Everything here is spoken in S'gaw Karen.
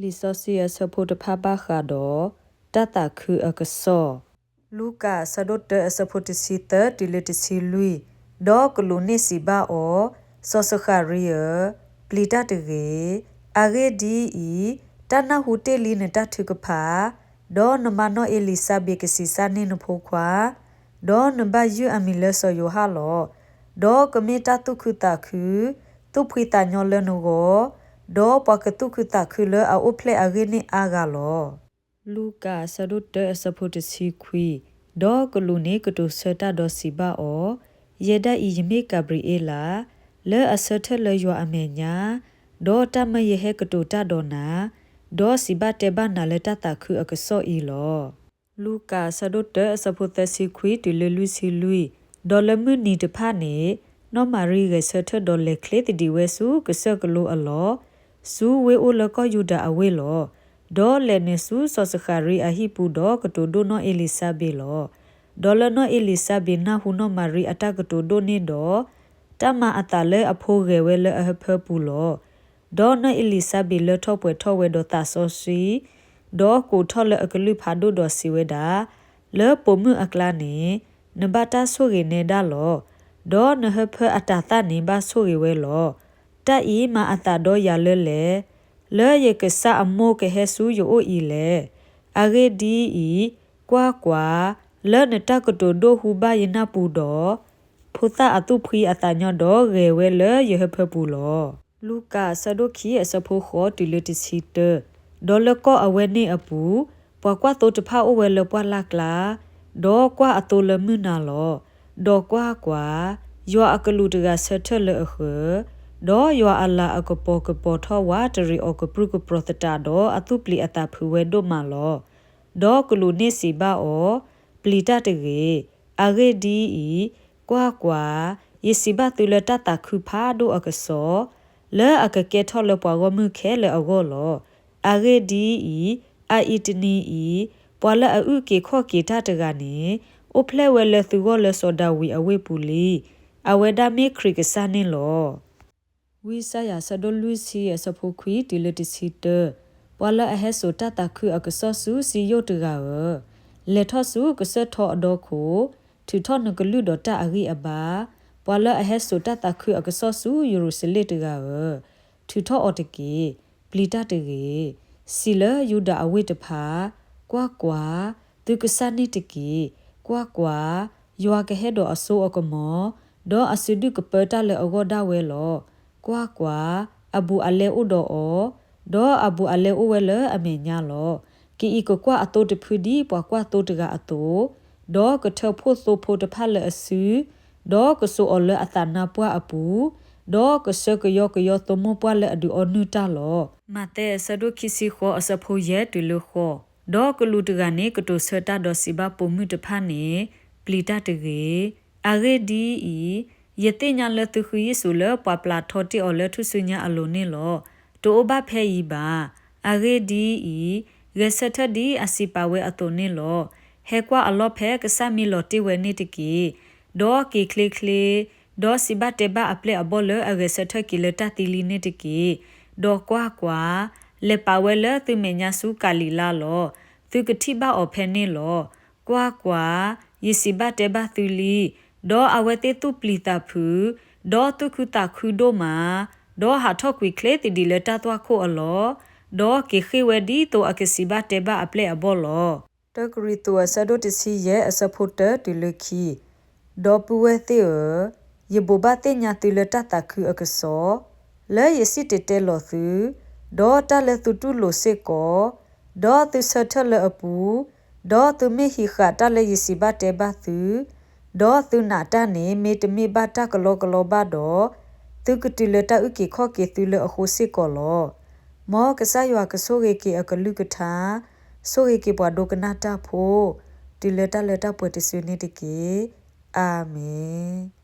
လံာ်စီဆှံအဆၢဖိတဖၣ်ဘၣ်ဃးဒီး တၢ်သးခုအကစီၣ်. လူၤကၣ်အဆၢဒိၣ်တၢအဆၢဖိတဆံသၢတုၤလၢတဆံလွံၢ်, ဒီးကလူးန့ၣ်စံးဘၣ်အီၤ, စီၤစဃၤရံဧၢ, ပျံၤတၢ်တဂ့ၤ. အဂ့ၢ်ဒ်အံၤ, တၢ်နၢ်ဟူတ့ၢ်လံနတၢ်ထုကဖၣ်, ဒီးနမါနီၢ်အ့လံၤစါဘ့းကဆံးစၢ်န့ၢ်နဖိခွါ ဒီးနဘၣ်ယုၢ်အမံၤလၢစီၤယိၤဟၣ်လီၤ. ဒီးကမ့ၢ်တၢ်သူၣ်ခုသးခု, သူၣ်ဖှံသးညီလၢနဂီၢ်, ဒီးပှၤကသူၣ်ခုသးခုလၢအအိၣ်ဖျဲၣ်အဂ့ၢ်န့ၣ်အါဂၤလီၤ. လူၤကၣ်အဆၢဒိၣ်တၢအဆၢဖိတဆံခွံ, ဒီးကလူးန့ၣ်ကတိၤဆၢတၢ်ဒီးစံးဘၣ်အီၤ, ယဲဒၣ်အံၤယမ့ၢ်ကၤဘြံၤအ့လး, လၢအဆၢထၢၣ်လၢယွၤအမဲာ်ညါ, ဒီးတၢ်မၢယဟဲကတိၤတၢ်ဒီးနၤ, ဒီးစံးဘၣ်တဲဘၣ်နၤလၢတၢ်သးခုအကစီၣ်အံၤလီၤ. လူၤကၣ်အဆၢဒိၣ်တၢအဆၢဖိသၢဆံခွံတုၤလၢလွံၢ်ဆံလွံၢ်, ဒီးလၢမုၢ်နံၤတဖၣ်န့ၣ်, နီၢ်မၤရံဂဲၤဆၢထၢၣ်ဒီးလဲၤချ့သဒံးဝဲဆူကစၢၢ်ကလိအလီၢ်, ဆူဝ့ၢ်အိၣ်လၢကီၢ်ယူဒၤအဝ့ၢ်လီၤ. ဒီးလဲၤနုာ်ဆူစီၤစဃၤရံအဟံၣ်ပူၤဒီးကတိၤဒိၣ်နီၢ်အ့လံၤစါဘ့းလီၤ. ဒီးလၢနီၢ်အ့လံၤစါဘ့းနၢ်ဟူနီၢ်မၤရံအတၢ်ကတိၤဒိၣ်န့ၣ်ဒီး, တၢ်မၤအသးလၢအဖိဂဲၤဝဲလၢအဟၢဖၢပူၤလီၤ. ဒီးနီၢ်အ့လံၤစါဘ့းလၢထီၣ်ပှဲၤထီၣ်ဝဲဒီးသးစီဆှံ, ဒီးကိးထီၣ်လၢအကလုၢ်ဖးဒိၣ်ဒီးစံးဝဲဒၣ်, လၢပိာ်မုၣ်အကျါန့ၣ်, နဘၣ်တၢ်ဆိၣ်ဂ့ၤနဲဒၣ်လီၤ. ဒီးနဟၢဖၢအတၤသၣ်န့ၣ်ဘၣ်ဆိၣ်ဂ့ၤဝဲလီၤ. တၢ်အံၤမၤအသးဒီးယၤလၢလဲၣ်. လၢယကစၢ်အမိၢ်ကဟဲဆူယအိၣ်အံၤလဲၣ်. အဂ့ၢ်ဒ်အံၤ, ကွၢ်ကွၢ်, လၢနတၢ်ကတိၤဒိၣ်ဟူဘၣ်ယနၢ်ပူၤဒီး, ဖိသၣ်အသူၣ်ဖှံအသးညီဒီးဂဲၤဝဲလၢယဟၢဖၢပူၤလီၤ. လူၤကၣ်အဆၢဒိၣ်ခံအဆၢဖိဃိးတုၤလၢတဆံတၢ, ဒီးလၢကီၢ်အဝဲန့ၣ်အပူၤ, ပှၤကွၢ်သိတဖၣ်အိၣ်ဝဲလၢပှၢ်လၢ်ကျါ, ဒီးကွၢ်အသိလၢမုၢ်နၤလီၤ. ဒီးကွၢ်ကွၢ်, ယွၤအကလူးတဂၤဆၢထၢၣ်လၢအဃၢၤ, ဒီးယွၤအလၤအကပီၤကပီၤထီၣ်ဝးတရံးအီၤကပြုၢ်ကပြီၤသတးဒီးအသူၣ်ပျံၤအသးဖုးဝဲဒိၣ်မးလီၤ. ဒီးကလူးန့ၣ်စံးဘၣ်အီၤ, ပျံၤတၢ်တဂ့ၤ. အဂ့ၢ်ဒ်အံၤ, ကွၢ်ကွၢ်, ယစံးဘၣ်သုလၢတၢ်သးခုဖးဒိၣ်အကစီၣ်, လၢအကကဲထီၣ်လၢပှၤဂီၢ်မုၢ်ခဲလၢာ်အဂီၢ်လီၤ. အဂ့ၢ်ဒ်အံၤ, အအံၤတနံၤအံၤ, ပှၤလၢအအုၣ်က့ၤခီၣ်က့ၤတၢ်တဂၤန့ၣ်, အိၣ်ဖျဲၣ်ဝဲလၢသုဂီၢ်လၢစီၤဒၤဝံးအဝ့ၢ်ပူၤလံ. အဝဲဒၣ်မ့ၢ်ခရံာ်ကစၢ်န့ၣ်လီၤ. ဝံယၡါယၤအဆၢဒိၣ်လွံၢ်ဆံအဆၢဖိခွံတုၤလၢတဆံတၢ, ပှၤလၢအဟဲစိာ်တၢ်သးခုအကစီၣ်ဆူစံယိၣ်တဂၤဧၢ, လဲၤထီၣ်ဆူကစၢၢ်ထီအဒီခိၣ်, ထုးထီၣ်နကလုၢ်ဒီးတၢ်အဂံၢ်အဘါ, ပှၤလၢအဟဲစိာ်တၢ်သးခုအကစီၣ်ဆူယရူၤၡလ့ၣ်တဂၤဧၢ, ထုးထီၣ်အီၤတက့ၢ်. ပျံၤတၢ်တဂ့ၤ. စံးလၢယူဒၤအဝ့ၢ်တဖၣ်, ကွၢ်ကွၢ်, သုကစၢ်န့ၣ်တက့ၢ်. ကွၢ်ကွၢ်, ယွၤကဟဲဒီးအစိအကမီၤ, ဒီးအစုဒုၣ်ကပၢတၢ်လၢအဂီၢ်ဒၣ်ဝဲလီၤ. ကွၢ်ကွၢ်, အဘူးအလဲအိၣ်ဒီးအီၤ, ဒီးအဘူးအလဲအိၣ်ဝဲလၢအမဲာ်ညါလီၤ. ကအံးကကွၢ်အသိတဖုဒ်ပှၤကွၢ်သိတဂၤအသိး, ဒီးကထၢဖှိၣ်သိဖိတဖၣ်လၢအစု, ဒီးကစိာ်အီၤလၢအသးနါပှၢ်အပူၤ, ဒီးကဆှၢကယီကယီသိမိၢ်ပှၢ်လၢအဒုးအီနုၢ်တၢ်လီၤ. မးသဲအဆၢဒိၣ်ခံဆံဃိးအဆၢဖိယဲၢ်တုၤလၢဃိး, ဒီးကလူးတဂၤန့ၣ်ကတိၤဆၢတၢ်ဒီးစံးဘၣ်ပိာ်မုၣ်တဖၣ်န့ၣ်, ပျံၤတၢ်တဂ့ၤ. အဂ့ၢ်ဒ်အံၤ, ယသ့ၣ်ညါလၢသုဃုယ့ၣ်ၡူးလၢပှၤပျၢ်ထီတ့ၢ်အီၤလၢထူၣ်စုညါအလိၤန့ၣ်လီၤ. တအိၣ်ဘၣ်ဖဲအံၤဘၣ်. အဂ့ၢ်ဒ်အံၤ, ဂဲၤဆၢထၢၣ်ဒ်အစံးပာ်ဝဲအသိးန့ၣ်လီၤ. ဟဲကွၢ်အလီၢ်ဖဲကစၢ်မ့ၢ်လီၤတ့ၢ်ဝဲန့ၣ်တက့ၢ်. ဒီးက့ၤချ့ချ့, ဒီးစံးဘၣ်တဲဘၣ်အပျဲၢ်အဘီၣ်လၢအဂဲၤဆၢထၢၣ်က့ၤလၢတၢ်သံလံန့ၣ်တက့ၢ်. ဒီးကွၢ်ကွၢ်, လဲၤပာ်ဝဲလၢသုမဲာ်ညါဆူကၤလံၤလါလီၤ. သုကထံၣ်ဘၣ်အီၤဖဲန့ၣ်လီၤ. ကွၢ်ကွၢ်, ယစံးဘၣ်တဲဘၣ်သုလံ. ဒီးအဝဲသ့ၣ်သူၣ်ပျံၤသးဖုး, ဒီးသူၣ်ခုသးခုဒိၣ်မး, ဒီးဟးထီၣ်ကွံာ်ချ့သဒံးလၢတၢ်သွၣ်ခိၣ်အလီၢ်, ဒီးက့ၤဃ့ၢ်ဝဲဒ်သိးအကစံးဘၣ်တဲဘၣ်အပျဲၢ်အဘီၣ်လီၤ. တၢကရံၣ်သူးအဆၢဒိၣ်တဆံယဲၢ်အဆၢဖိတၢတုၤလၢခံ, ဒီပုၢ်ဝဲၢ်သ့ၣ်ဧၢ, ယဘိးဘၣ်သ့ၣ်ညါသုလၢတၢ်သးခုအကစီၣ်, လၢယစံၣ်တဲၤတဲလီၤသု, ဒီးတၢ်လၢသုတူၢ်လိာ်စ့ၢ်ကီး, ဒီးသုဆၢထၢၣ်လၢအပူၤ, ဒီးသုမ့ၢ်ဟံးဃာ်တၢ်လၢယစံးဘၣ်တဲဘၣ်သု, ဒီးသုနာ်တၢ်န့ၣ် မ့တမ့ၢ်ဘၣ်တၢ်ကလီကလီဘၣ်ဒီး, သုကတုၤလၢတၢ်အုၣ်က့ၤခီၣ်က့ၤသုလၢအဃိစ့ၢ်ကီးလီၤ. မ်ကစၢ်ယွၤကဆိၣ်ဂ့ၤက့ၤအကလုၢ်ကထါ, ဆိၣ်ဂ့ၤက့ၤပှၤဒိကနၣ်တၢ်ဖိ, တုၤလၢတၢ်လၢတၢ်ပှဲၤတစုန့ၣ်တက့ၢ်. အၤမ့ၣ်.